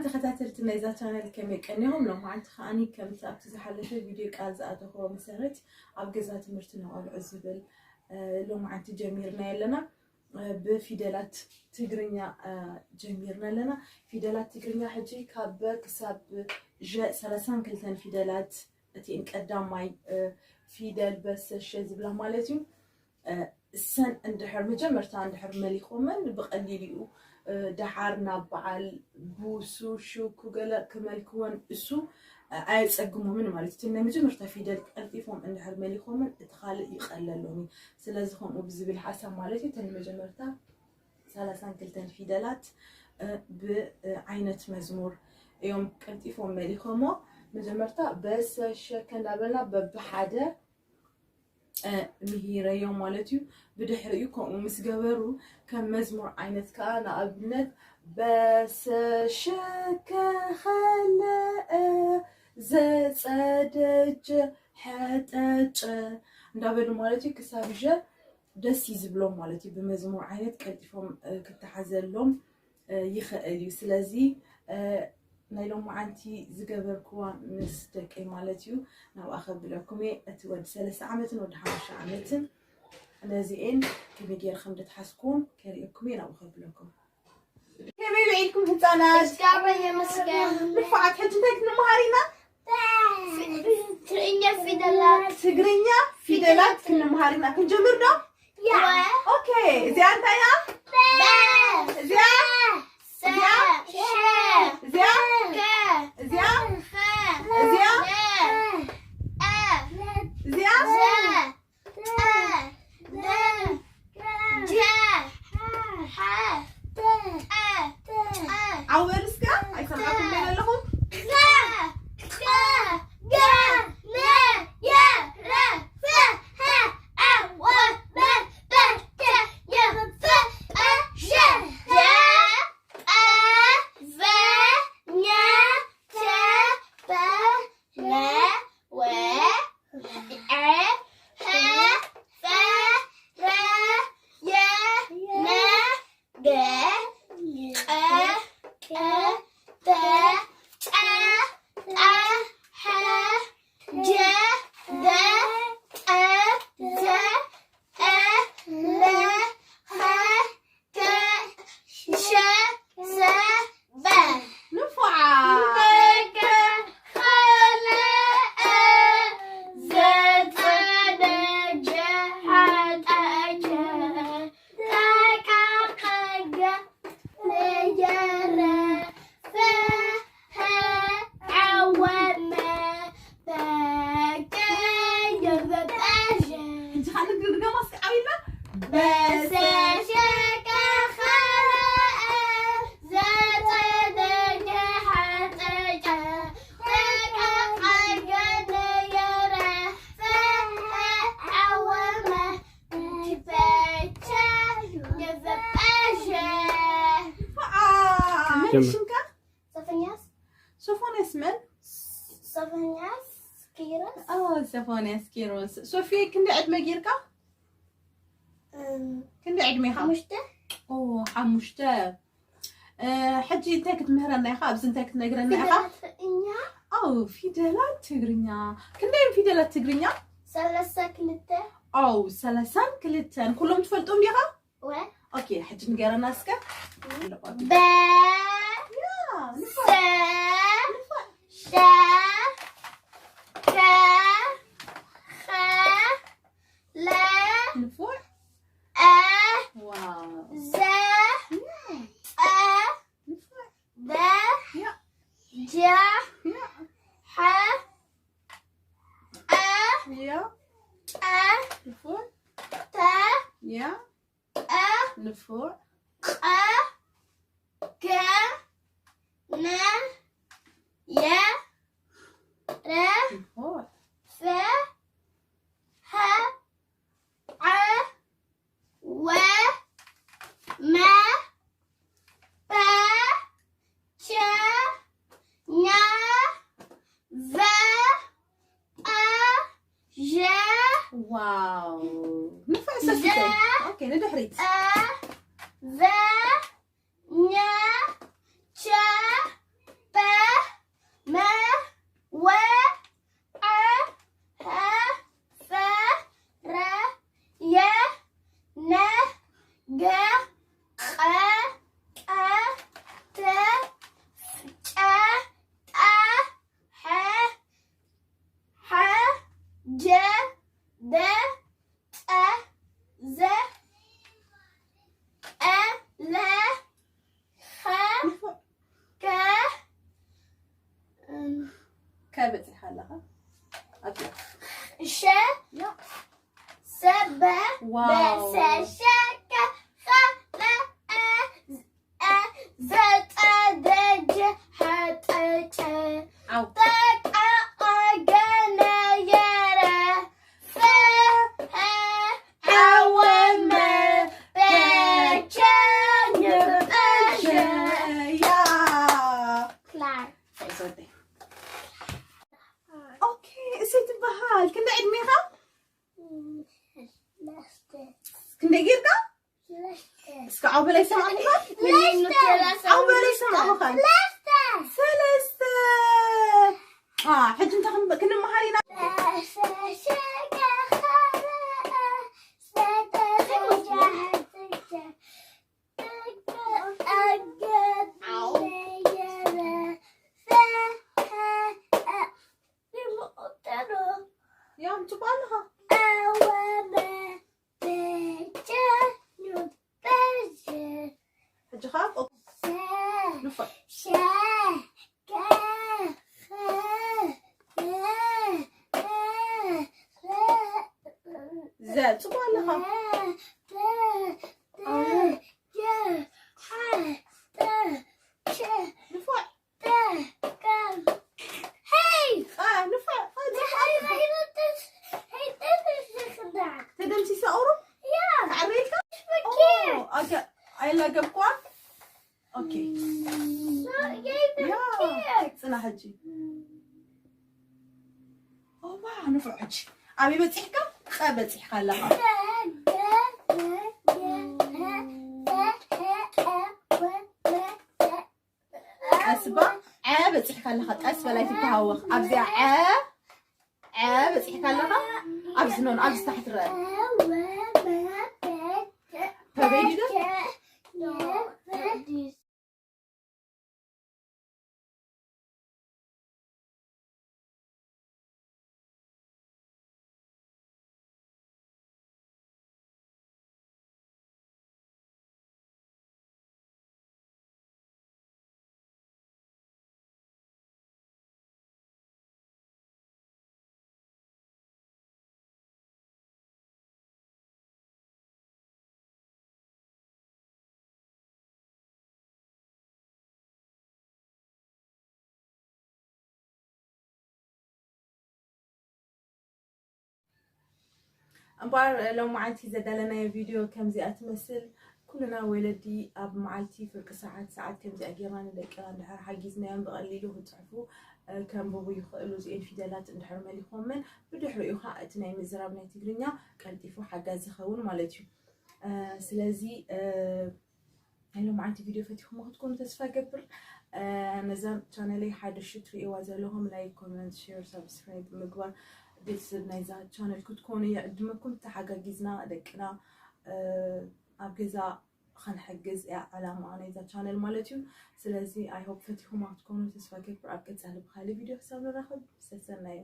ተኸታተልቲ ናይዛ ቻነል ከመይ ቀኒኹም? ሎማዓንቲ ከዓኒ ከምቲ ኣብቲ ዝሓለፈ ቪድዮ ቃል ዝኣተኽዎ መሰረት ኣብ ገዛ ትምህርቲ ንቖልዑ ዝብል ሎማዓንቲ ጀሚርና ኣለና። ብፊደላት ትግርኛ ጀሚርና ኣለና። ፊደላት ትግርኛ ሕጂ ካብ በ ክሳብ ዠ ሰላሳን ክልተን ፊደላት እቲን ቀዳማይ ፊደል በሰሸ ዝብላ ማለት እዩ። እሰን እንድሕር መጀመርታ እንድሕር መሊኾመን ብቐሊል እዩ። ደሓር ናብ በዓል ቡሱ ሹኩ ገለ ክመልክወን እሱ ኣየጸግሞምን ማለት እዩ። ናይ መጀመርታ ፊደል ቀልጢፎም እንድሕር መሊኾምን እቲ ካልእ ይቐለሎም እዩ። ስለዚ ከምኡ ብዝብል ሓሳብ ማለት እዩ። እተን መጀመርታ ሰላሳን ክልተን ፊደላት ብዓይነት መዝሙር እዮም ቀልጢፎም መሊኾሞ። መጀመርታ በሰሸከ እንዳበልና በብሓደ ምሂረዮም ማለት እዩ። ብድሕሪኡ ከምኡ ምስ ገበሩ ከም መዝሙር ዓይነት ከዓ ንኣብነት በሰሸከኸለአ ዘጸደጀ ሐጠጨ እንዳበሉ ማለት እዩ ክሳብ ዠ ደስ እዩ ዝብሎም ማለት እዩ። ብመዝሙር ዓይነት ቀልጢፎም ክተሓዘሎም ይኽእል እዩ። ስለዚ ናይ ሎማዓንቲ ዝገበርክዋ ምስ ደቀይ ማለት እዩ ናብኣ ከብለኩም እየ። እቲ ወዲ ሰለስተ ዓመትን ወዲ ሓሙሽተ ዓመትን ነዚኤን ከመይ ገይረ ከም ደትሓዝክዎም ከርእየኩም እየ ናብኡ ከብለኩም። ከመይ ውዒልኩም ህፃናት? እግዚኣብሔር ይመስገን። ንፉዓት። ሕጂ እንታይ ክንመሃር ኢና? ትግርኛ ፊደላት። ትግርኛ ፊደላት ክንመሃር ኢና። ክንጀምር ዶ? ኦኬ፣ እዚኣ እንታይ እያ? እዚኣ እዚኣ እዚኣ እዚኣ እዚኣ እዚኣ ዓወል እስከ ኣይሰማዕኩም ገለ ኣለኹም? ሶፎንያስ መን? ሶፎንያስ ኪሮስ። ሶፎንያስ ኪሮስ። ሶፊ ክንደይ ዕድመ ጌርካ? ክንደይ ዕድሜኻ? ሓሙሽተ። ኦ ሓሙሽተ። ሕጂ እንታይ ክትምህረና ኢኻ? ኣብዚ እንታይ ክትነግረና ኢኻ? ፊደላት ትግርኛ። ኣው ፊደላት ትግርኛ። ክንደይ ፊደላት ትግርኛ? ሰለሳ ክልተ። ኣው ሰለሳን ክልተን። ኩሎም ትፈልጦም ዲኻ? ኦኬ፣ ሕጂ ንገረና እስከ። በ ሰ ሸ ከ ኸ ለ ንፉዕ። አ ዘ ጠ ደ ጀ ሐ ቀ ጠ ንፉዕ። ያ ያ ንፉዕ። ቀ ገ መ የ ረ ንፉዕ። ፈ ሐ ዐ ወ መ ፐ ቸ ኛ ቨ ጳ ዠ ዋው ንፋዕ ሰኪተይ። ኦኬ ንድሕሪት። ጠ ቨ ኛ ቸ በፂሓ ኣለኻ? ኣብዚኣ። ሸ ሰበ ዋው። በሰሸከ ኸመ ዘጠደጅ ሐጠጨ ዓው። ተቃአገነየረ ፈሀ ሐወመ በቸ ንበሸ ያ። ክላር ሶቴ። ኦኬ፣ እሰይ ትበሃል። ክንደይ ዕድሜኻ? ክንደይ ጌርካ? እስከ ዓው በላይ ሰማዕኹኻ? ዓው በላይ ሰማዕኹኻ? ሰለስተ። አ፣ ሕጂ እንታይ ክን-፣ ክንመሃር ኢና? ያ፣ ጽቡቕ ኣለኻ። ሕጂ ኸኣ ቆ-፣ ንፋዕ። ዘ፣ ጽቡቕ ኣለኻ። ንፋዕ። አ፣ ንፋዕ። አ፣ ተደምሲሰ ቁሩብ? ክዓረልካ? ኦ፣ ኣጋ-፣ ኣይላገብኳን? ኦኬ። ያ፣ ጽና ሕጂ። ኦ፣ ዋው፣ ንፉዕ ሕጂ። ኣበይ በጺሕካ? ኸ በጺሕካ ኣለኻ። ቀስ ባ፣ ዐ በጺሕካ ኣለኻ። ቀስ በል ኣይትተሃወኽ። ኣብዚኣ ዐ፣ ዐ በጺሕካ ኣለኻ። ኣብዚ ኖን፣ ኣብዚ ታሕቲ ረአ። ተበይዱ ዶ? እምበኣር ሎማዓንቲ ዘዳለናዮ ቪድዮ ከምዚኣ ትመስል። ኩልና ወለዲ ኣብ መዓልቲ ፍርቂ ሰዓት ሰዓት ከምዚኣ ጌርና ንደቅና እንድሕር ሓጊዝናዮም ብቐሊሉ ክፅሕፉ፣ እ፣ ከንብቡ ይኽእሉ። እዚኤን ፊደላት እንድሕር መሊኾምን ብድሕሪኡ ከዓ እቲ ናይ ምዝራብ ናይ ትግርኛ ቀልጢፉ ሓጋዚ ይኸውን ማለት እዩ። እ፣ ስለዚ፣ እ፣ ናይ ሎማዓንቲ ቪድዮ ፈቲኹሞ ክትኮኑ ተስፋ ገብር። እ፣ ነዛ ቻነለይ ሓደሽቲ ትርእይዋ ዘለኹም ላይክ፣ ኮመንት፣ ሼር፣ ሳብስክራይብ ብምግባር ቤተሰብ ናይዛ ቻነል ክትኮኑ ይዕድመኩም። ተሓጋጊዝና ደቅና፣ እ፣ ኣብ ገዛ ኸንሕግዝ እያ ዓላማ ናይዛ ቻነል ማለት እዩ። ስለዚ I hope ፈቲኹማ ክትኮኑ ተስፋ ገብር። ኣብ ቀጻሊ ብኻሊ ቪድዮ ክሳብ ንራኸብ ሰሰናዩ።